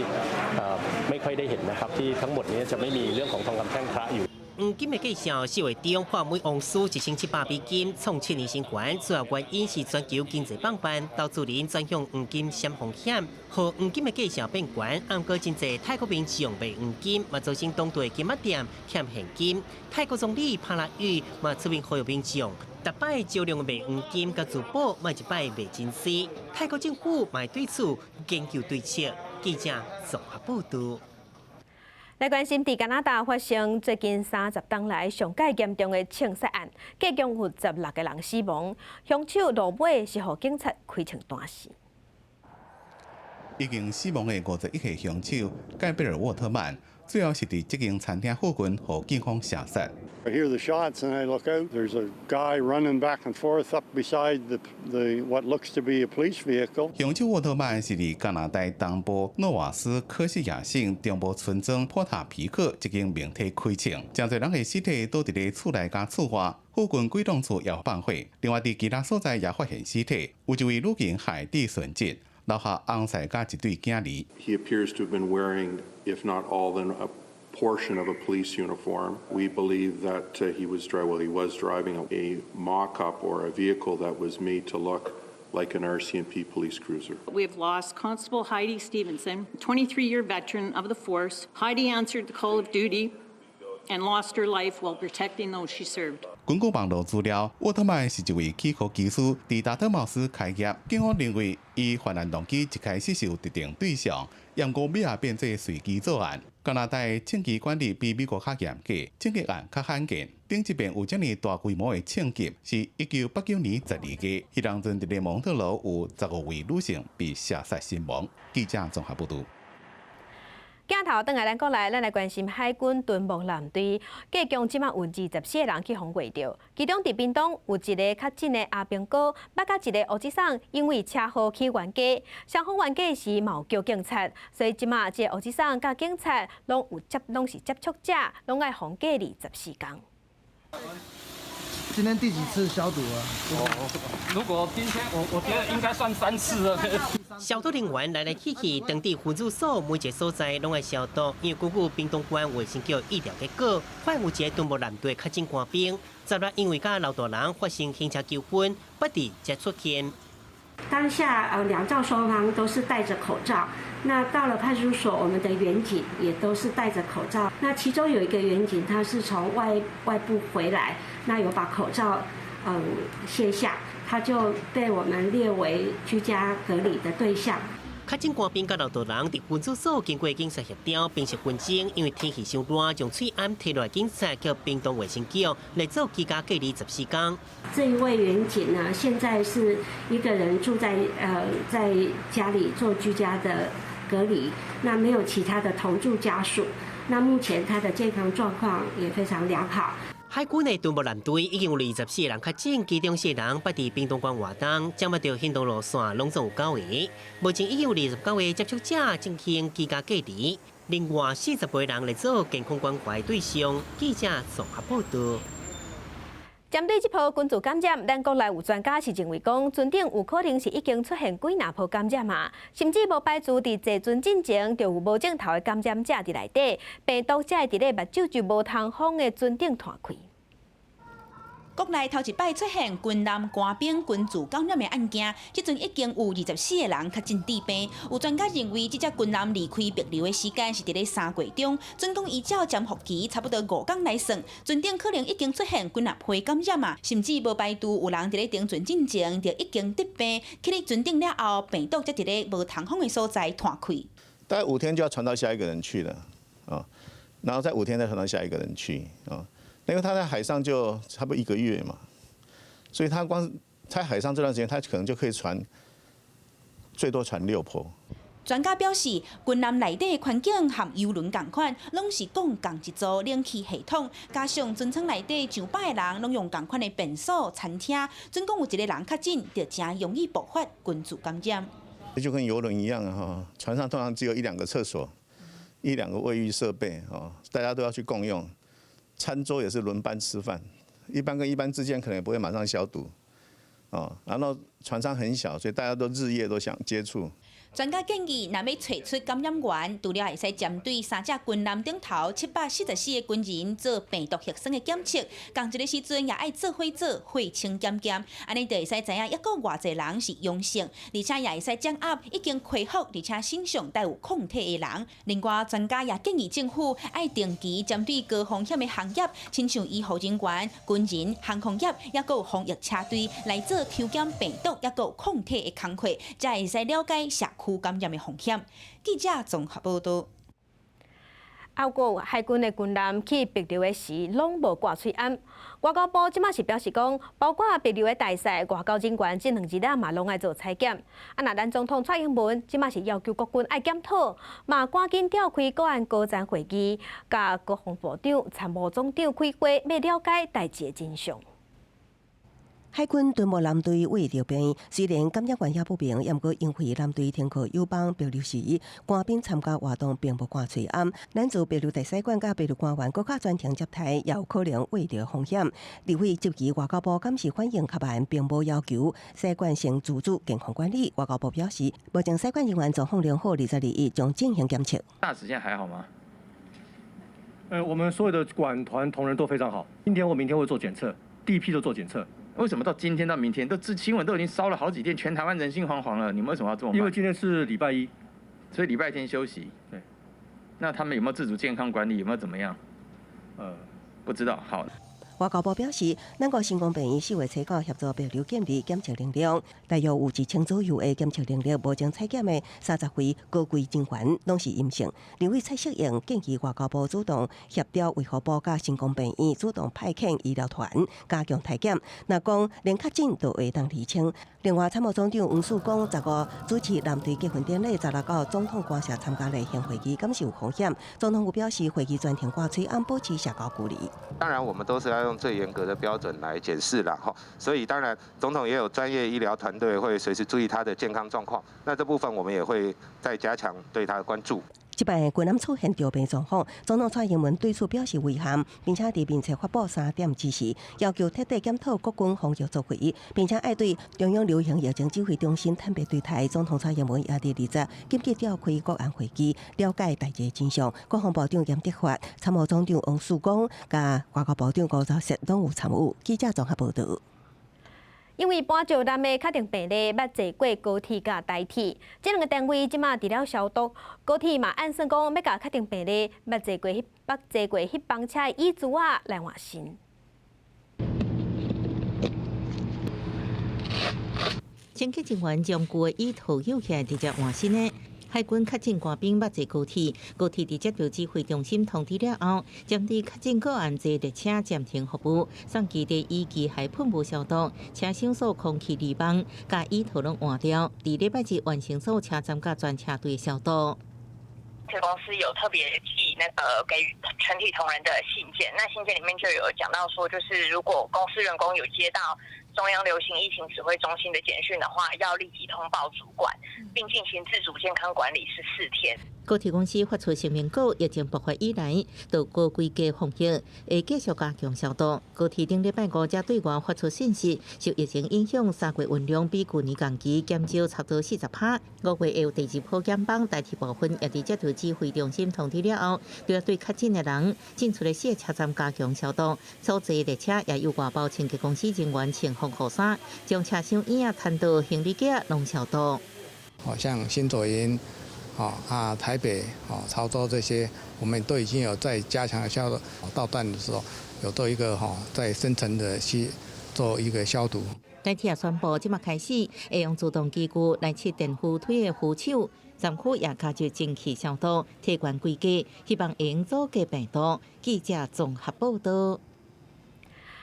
ไม่ค่อยได้เห็นนะครับ ที่ทั้งหมดนี้จะไม่มีเรื่องของทองคำแท่งพระอยู่ 黃金的價數四月中破每盎司1700美金，創7年新高。主要原因是全球經濟放慢，投資人轉向黃金閃風險，予黃金的價數變懸。毋過真濟泰國民眾賣黃金，嘛造成當地金仔店欠現金。泰國總理帕拉育嘛出面呼籲民眾，逐擺少量賣黃金佮珠寶，莫一擺賣真濟。泰國政府嘛對此研究對策。記者綜合報導。來關心，佇加拿大發生最近30冬來上蓋嚴重的槍殺案，計共有16個人死亡，兇手落尾是予警察開槍彈死。已經死亡的51歲兇手蓋貝爾沃特曼，最後是佇這間餐廳附近予警方射殺。 I hear the shots and I look out. There's a guy running back and forth up beside the what looks to be a police vehicle. 兇手沃特曼是佇加拿大東部諾瓦斯科西亞省中部村莊波塔皮克一間明體開槍，誠濟人的屍體倒佇咧厝內佮厝外，附近幾棟厝也放火。另外，佇其他所在也發現屍體，有一位女警海地殉職，留下翁婿佮一對囝兒。 He appears to have been wearing, if not all, then a portion of a police uniform. We believe that he was well, he was driving a mock-up or a vehicle that was made to look like an RCMP police cruiser. We have lost Constable Heidi Stevenson, 23-year veteran of the force. Heidi answered the call of duty and lost her life while protecting those she served. 根據網路資料，沃特曼是一位齒科技師，佇達特茅斯開業。警方認為，伊犯案動機一開始是有特定對象，毋過尾仔變做隨機作案。加拿大槍支管理比美國較嚴格，槍擊案較罕見。頂一遍有遮爾大規模的槍擊，是1989年12月，彼當陣佇咧蒙特羅有15位女性被射殺身亡。記者綜合報導。鏡頭轉來咱國內，咱來關心海軍敦睦艦隊，計共這馬有24個人去予圍著，其中佇屏東有一個確診的阿兵哥，捌佮一个烏子桑因為車禍去冤家，雙方冤家時嘛有叫警察，所以這馬這个烏子桑佮警察攏有接，攏是接觸者，攏愛予隔離14工。今天第幾次消毒啊？如果今天我覺得應該算三次了。消毒人員來來去去，當地分駐所每一个所在攏愛消毒，因為根據屏東縣衛生局疫調結果，發現有一个敦睦艦隊確診官兵，昨日因為佮老大人發生行車糾紛，不佇才出現。當下兩造雙方都是戴着口罩。那到了派出所，我們的員警也都是戴着口罩。那其中有一個員警，他是從外部回來，那有把口罩卸下，他就被我們列為居家隔離的對象。確診官兵佮老大人佇分駐所經過警察協調，平息紛爭。因為天氣傷熱，將喙罨提落來，警察叫屏東衛生局來做居家隔離14工。這一位員警呢，現在是一個人住在家裡做居家的隔離，那沒有其他的同住家屬。那目前他的健康狀況也非常良好。海軍的敦睦艦隊已經有24個人確診，其中四個人捌佇屏東縣活動，掌握著行動路線攏總有九個。目前已經有29個接觸者進行居家隔離，另外48個人來做健康關懷對象。記者綜合報道。針對這波群聚感染，咱國內有專家是認為講，船頂有可能是已經出現幾若波感染啊，甚至無排除佇坐船進前就有無症頭的感染者佇內底，病毒才會佇咧目睭就無通風的船頂傳開。國內頭一擺出現軍艦官兵群聚感染的案件，這陣已經有24個人確診致病。有專家認為，這隻軍艦離開帛琉的時間是佇咧3月中，準講依照潛伏期差不多5天來算，船頂可能已經出現幾若批感染啊，甚至無排除有人佇咧登船進前就已經得病，去咧船頂了後，病毒才佇咧無通風的所在傳開。大概五天就要傳到下一個人去了，啊，然後再五天再傳到下一個人去，啊。因為他在海上就差不多一個月嘛，所以他光在海上這段時間，他可能就可以傳最多傳6波。專家表示，軍艦內底環境和郵輪仝款，攏是共仝一組冷氣系統，加上船艙內底上百个人攏用仝款的便所、餐廳，準講有一个人確診，就誠容易爆發群聚感染。就跟郵輪一樣啊，船上通常只有一兩個廁所、一兩個衛浴設備，哦，大家都要去共用。餐桌也是輪班吃飯，一班跟一班之間可能也不會馬上消毒，哦，然後船艙很小，所以大家都日夜都想接觸。專家建議，若欲揣出感染源，除了會使針對三隻軍艦頂頭744個軍人做病毒核酸的檢測，仝一个時陣也愛做伙做血清檢驗，按呢就會使知影抑閣偌濟人是陽性，而且也會使掌握已經恢復而且身上帶有抗體的人。另外，專家也建議政府愛定期針對高風險的行業，親像醫護人員、軍人、航空業，抑閣有防疫車隊來做抽檢病毒，抑閣有抗體的工課，才會使了解社區感染的風險。記者綜合報道。啊，閣有海軍的軍艦去帛琉的時，攏無掛喙罨。外交部這馬是表示講，包括帛琉的大使、外交人員，這兩日仔嘛攏愛做採檢。啊，若咱總統蔡英文這馬是要求國軍愛檢討，嘛趕緊召開國安高層會議，佮國防部長、參謀總長開會，欲了解代誌的真相。海軍敦睦艦隊覕著病，雖然感染源猶不明，毋過因為艦隊停靠友邦帛琉時，官兵參加活動並無掛喙罨。咱駐帛琉大使館佮帛琉官員閣較專程接待，也有可能覕著風險。立委質疑外交部敢是反應較慢，並無要求使館先自主健康管理。外交部表示，目前使館人員狀況良好，22日將進行檢測。大使現在還好嗎？我們所有的館團同仁都非常好，今天或明天會做檢測，第一批就做檢測。為什麼到今天到明天都這新聞都已經燒了好幾天，全台灣人心惶惶了。你們為什麼要這麼慢？因為今天是禮拜一，所以禮拜天休息。對。那他們有沒有自主健康管理？有沒有怎麼樣？不知道。好。外交部表示，咱國成功病院4月初9協助帛琉建立檢測能力，大約有1000左右的檢測能力。目前採檢的30位高規人員攏是陰性。立委蔡適應建議外交部主動協調衛福部佮成功病院主動派遣醫療團加強採檢。若講連確診都會當釐清。另外，參謀總長黃曙光15主持艦隊結訓典禮，16到總統官舍參加例行會議，敢是有風險。總統府表示，會議全程掛喙罨，保持社交距離。當然，我們都是要用最嚴格的標準來檢視啦，所以當然總統也有專業醫療團隊會隨時注意他的健康狀況。那這部分我們也會再加強對他的關注。這擺軍艦出現著病狀況，總統蔡英文對此表示遺憾，並且佇面冊發布三點指示，要求徹底檢討國軍防疫作為，並且愛對中央流行疫情指揮中心坦白對待。總統蔡英文也佇20緊急召開國安會議，了解代誌真相。國防部長嚴德發、參謀總長黃曙光、佮外交部長吳釗燮攏有參與。記者綜合報道。因為搬石南的確診病例捌坐過高鐵佮台鐵，這兩个單位這馬佇咧消毒。高鐵嘛按算講欲共確診病例捌坐過彼班車的椅子仔來換新。清潔人員將舊的椅套扭起來，直接換新的。海軍確診官兵捌坐高鐵，高鐵佇接到指揮中心通知了後，針對確診個案坐列車暫停服務，送機的椅機械噴霧消毒，車廂所空氣濾網，共椅套攏換掉。佇禮拜二完成所有車站佮全車隊消毒。鐵公司有特別寄那個給全體同仁的信件，那信件裡面就有講到說，就是如果公司員工有接到中央流行疫情指揮中心的簡訊的話，要立即通報主管，並進行自主健康管理14天。高鐵公司發出聲明講，疫情爆發以來，都高規格防疫，會繼續加強消毒。高鐵頂禮拜五才對外發出信息，受疫情影響，3月運量比舊年同期減少差不多40%。5月會有第二波減班，台鐵部分也佇接到指揮中心通知了後，對對確診的人進出的四個車站加強消毒。所坐列車也由外包清潔公司人員穿防護衫，將車廂椅仔、攤桌、行李架攏消毒。好像新左營。哦啊，台北、哦潮州這些，我們都已經有在加強消毒。到站的時候，有做一個哈在深層的去做一個消毒。台鐵也宣布，這馬開始會用自動機具來測電扶梯的扶手，站區也加入蒸汽消毒，提懸規格，希望會用阻隔病毒。記者綜合報道。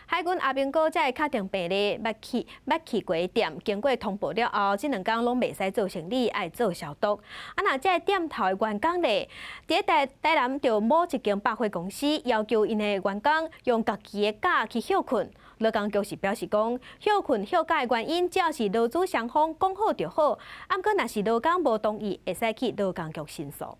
海軍阿兵哥這个確診病例，捌去過店，經過通報了後，這兩工攏袂使做生理，愛做消毒。啊，若這个店頭的員工咧，佇台南著某一間百貨公司要求𪜶的員工用家己的假去歇睏。勞工局是表示講，歇睏歇假的原因，只要是勞資雙方講好就好。啊，毋過若是勞工無同意，會使去勞工局申訴。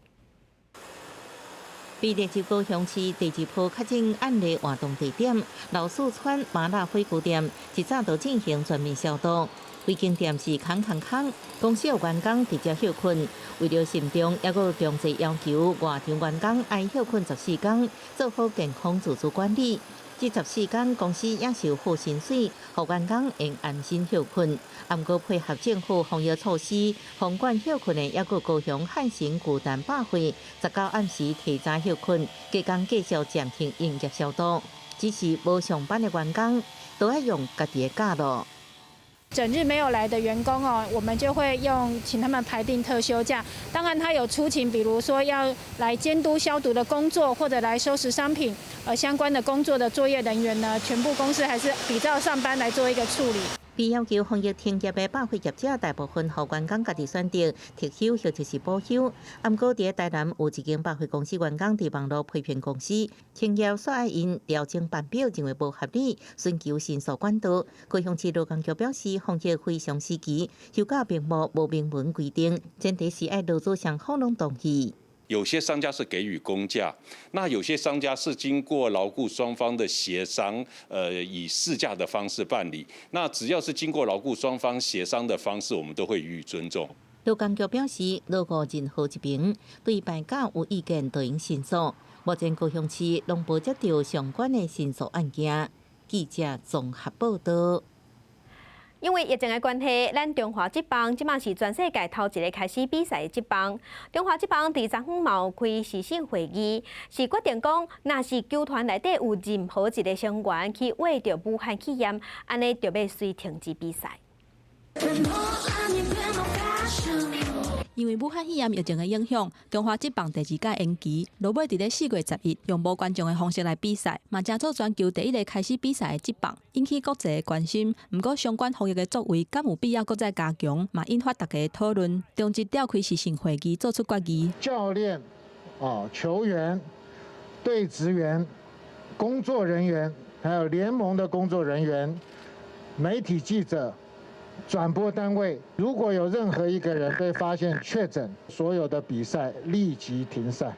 被列入高雄市第二波確診案例活動地點老四川麻辣火鍋店，一早就進行全面消毒。規間店是空空空，公司有員工直接歇睏。為著慎重，猶閣強制要求外場員工愛歇睏14天，做好健康自主管理。這十四天公司也是有付薪水，予員工會安心歇睏。毋過配合政府防疫措施，封館歇睏的猶閣高雄漢神巨蛋百貨，19暗時提早歇睏，加工繼續暫停營業消毒。只是無上班的員工，都愛用家己的假囉。整日沒有來的員工哦，我們就會用請他們排定特休假。當然，他有出勤，比如說要來監督消毒的工作，或者來收拾商品，相關的工作的作業人員呢，全部公司還是比照上班來做一個處理。被要求防疫停業的百貨業者，大部分予員工家己選擇特休或者是補休。毋過，佇台南有一間百貨公司員工佇網路批評公司停業，煞愛𪜶調整班表，認為無合理，尋求申訴管道。高雄市勞工局表示，防疫非常時期，休假並無明文規定，前提是愛勞資雙方攏同意。有些商家是給予公假，那有些商家是經過勞雇雙方的協商，以事假的方式辦理。那只要是經過勞雇雙方協商的方式，我們都會予以尊重。勞工局表示，勞雇任何一邊對排假有意見，就應申訴。目前高雄市攏無接到相關的申訴案件。記者綜合報道。因為疫情的關係，咱中華職棒這馬是全世界頭一个開始比賽的職棒。中華職棒佇昨昏嘛有開視訊會議，是決定講，若是球團內底有任何一个成員去穢著武漢肺炎，按呢就欲隨停止比賽。因為武漢肺炎疫情的影響，中華職棒第二屆延期，落尾佇咧4月11用無觀眾的方式來比賽，嘛成做全球第一個開始比賽的職棒，引起國際的關心。毋過相關防疫的作為，敢有必要閣再加強，嘛引發大家的討論。中職召開視訊會議，做出決議。教練、哦球員、隊職員、工作人員，還有聯盟的工作人員、媒體記者。轉播單位，如果有任何一個人被發現確診，所有的比賽立即停賽。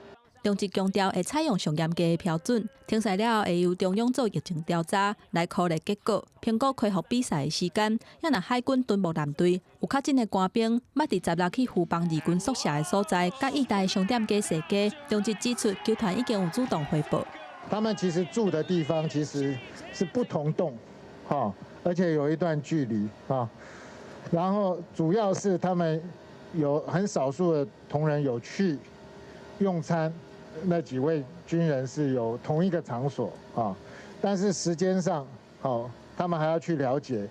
中職強調會採用上嚴格的標準，停賽了後會由中央做疫情調查來考慮結果，評估恢復比賽的時間。也若海軍敦睦艦隊有確診的官兵，捌佇16去富邦二軍宿舍的所在，佮意大商店街踅街。中職指出，球團已經有主動匯報。他們其實住的地方其實是不同棟，哈，而且有一段距離啊。然後主要是他們有很少數的同仁有去用餐，那幾位軍人是有同一個場所啊，但是時間上，好，他們還要去了解，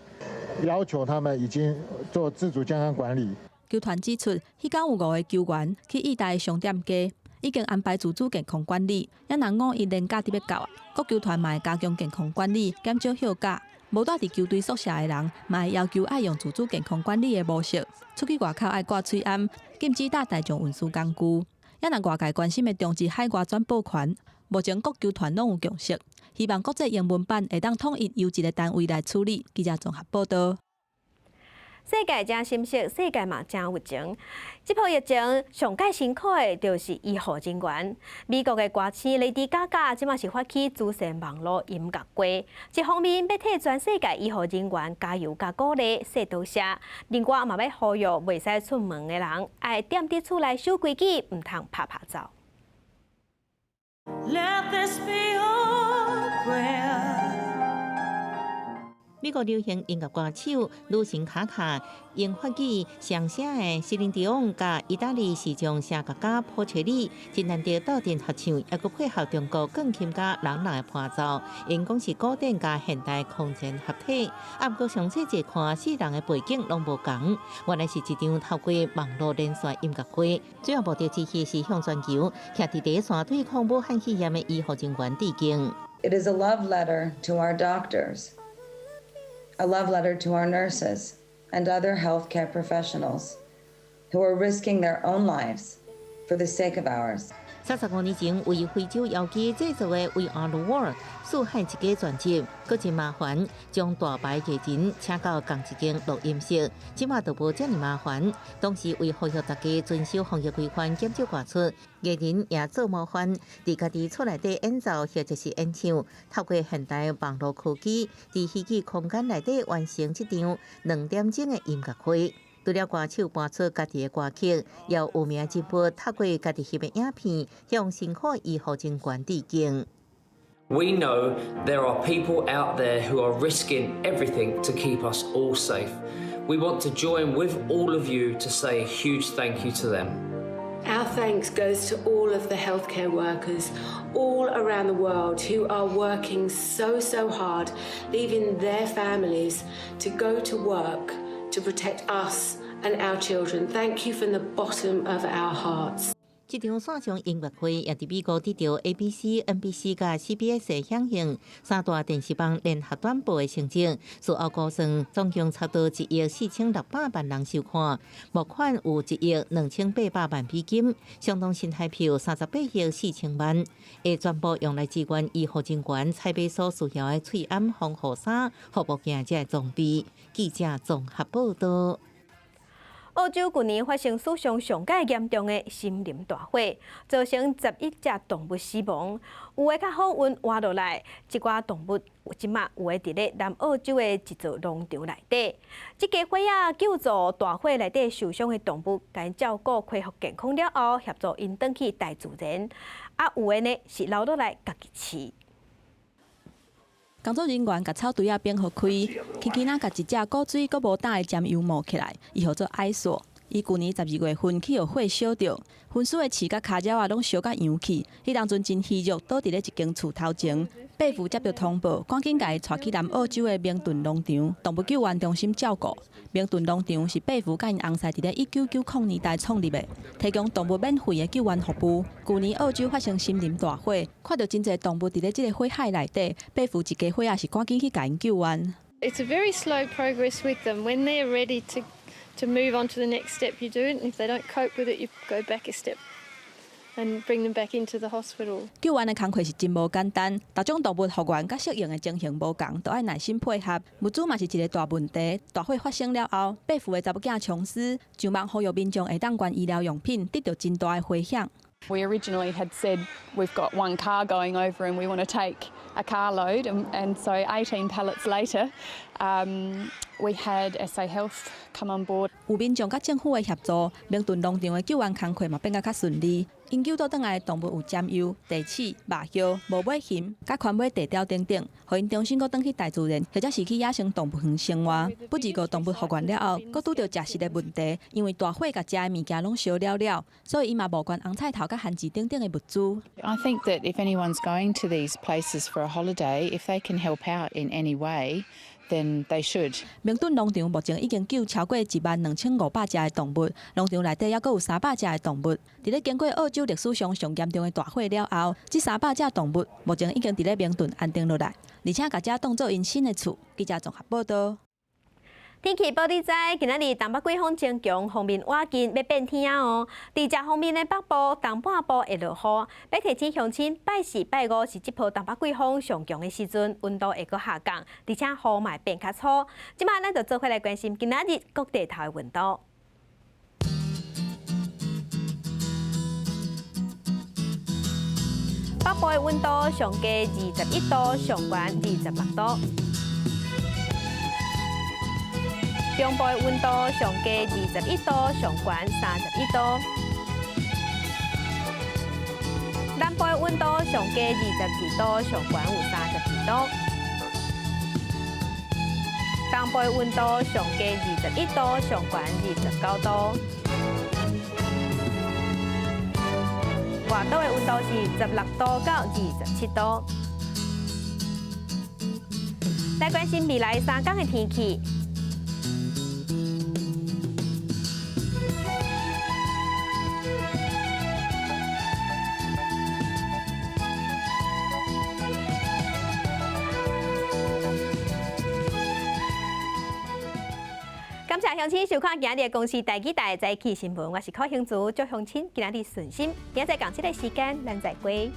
要求他們已經做自主健康管理。球團指出，彼工有五個球員去意大商店街，已經安排自主健康管理，也若五一連假佇欲到啊，各球團嘛會加強健康管理，減少歇假。無蹛佇球隊宿舍的人，嘛會要求愛用自主健康管理的模式，出去外口愛掛喙罨，禁止搭大眾運輸工具。也若外界關心的中職海外轉播權，目前各球團攏有共識，希望國際英文版會當統一由一個單位來處理。記者綜合報道。世界誠心息，世界嘛誠有情。這波疫情上蓋辛苦的，就是醫護人員。美國的歌星 Lady Gaga 這馬是發起慈善網路音樂會，一方面欲替全世界醫護人員加油佮鼓勵，說多謝；另外嘛欲呼籲袂使出門的人，愛踮佇厝內守規矩，毋通拍拍走。 Let this be your prayer. 美國流行音樂歌手女神卡卡用法語雙聲的席琳迪翁佮意大利時尚聲樂家波切利，真難得鬥陣合唱，猶閣配合中國鋼琴家郎朗的伴奏，𪜶講是古典佮現代空前合體。啊，毋過詳細一看，四人的背景攏無仝，原來是一場透過網路連線音樂會，主要目的之一是向全球徛佇第一線對抗武漢肺炎的醫護人員致敬。 It is a love letter to our doctors, a love letter to our nurses and other healthcare professionals who are risking their own lives for the sake of ours. 35年前，為非洲妖姬製作的《We Are the World》四海一家專輯，閣真麻煩，將大牌藝人請到仝一間錄音室，這馬就無遮爾麻煩。當時為呼籲大家遵守防疫規範，減少外出，藝人也做模範，佇家己厝內底演奏或者是演唱，透過現代網路科技，佇虛擬空間內底完成這場2點鐘的音樂會。除了歌手播出家己的歌曲，也有有名人物透過家己翕的影片，向辛苦醫護人員致敬。 We know there are people out there who are risking everything to keep us all safe. We want to join with all of you to say a huge thank you to them. Our thanks goes to all of the healthcare workers all around the world who are working so, so hard, leaving their families to go to work to protect us and our children. Thank you from the bottom of our hearts. 這場線上音樂會也佇美國得到 ABC、NBC 佮 CBS 的響應，三大電視網聯合轉播的成績，事後估算總共差不多1億4600萬人收看，募款有1億2800萬美金，相當新台幣38億4千萬，會全部用來支援醫護人員採買所需要的喙罨防護衫、護目鏡這裝備。記者綜合報道。澳洲舊年發生史上上蓋嚴重的森林大火，造成11隻動物死亡，有的較好運活落來，這寡動物這馬有的佇咧南澳洲的一座農場內底。這家伙仔救助大火內底受傷的動物，共照顧恢復健康了後，協助𪜶轉去大自然。啊，有的呢是留落來家己飼。工作人員共草堆仔反予開，輕輕仔共一隻古錐閣無膽的尖疣毛起來，伊號做艾索。伊舊年12月份去予火燒著，焚屍的飼佮跤爪仔攏燒甲溶去。彼當陣真虛弱，倒佇咧一間厝頭前。伯父接著通報，趕緊共伊帶去南澳洲的明頓農場動物救援中心照顧。明頓農場是伯父佮𪜶翁婿佇咧1990年代創立的，提供動物免費的救援服務。舊年澳洲發生森林大火，看著真濟動物佇咧這个火海內底，伯父一家伙仔是趕緊去共𪜶救援。 It's a very slow progress with them. When they're ready to move on to the next step, you do it, and if they don't cope with it, you go back a step and bring them back into the hospital. 救援的工課是真無簡單，逐種動物復原佮適應的情形無仝，都愛耐心配合。物資嘛是一個大問題。大火發生了後，伯父的查某囝瓊斯上網呼籲民眾會當捐醫療用品，得著真大的迴響。 We originally had said we've got one car going over and we want to take a carload, and so 18 pallets later, we had SA Health come on board. 有民眾佮政府的協助，明頓農場的救援工課嘛變甲較順利。𪜶救倒轉來的動物有尖鼬、袋鼠、肉鴞、無尾熊、佮寬尾地雕等等，予𪜶重新閣轉去大自然，或者是去野生動物園生活。不過動物復原了後，閣拄著食食的問題，因為大火共食的物件攏燒了了，所以伊嘛募捐紅菜頭佮番薯等等的物資。 I think that if anyone's going to these places for a holiday, if they can help out in any way, then they should. 明頓農場目前已經救超過12,500隻的動物，農場內底猶閣有300隻的動物。佇咧經過澳洲歷史上上嚴重的大火了後，這三百隻動物目前已經佇咧明頓安定落來，而且共遮當做𪜶新的厝。記者綜合報道。天氣報你知，今仔日東北季風增強，鋒面倚近欲變天哦。佇遮方面的北部、東半部會落雨。欲提醒鄉親，拜四、拜五是這波東北季風上強的時陣，溫度會閣下降，而且雨嘛會變較粗。這擺咱就做伙來關心今仔日各地頭的溫度。北部的溫度上低21度，上懸26度。中部的溫度上低21度，上懸31度。南部的溫度上低22度，上懸有32度。東部的溫度上低21度，上懸29度。外島的溫度是16度到27度。來關心未來三工的天氣。感謝鄉親收看今日的公視台語台早起新聞，我是柯興竹，祝鄉親今仔日順心。明仔載仝這个時間，咱再會。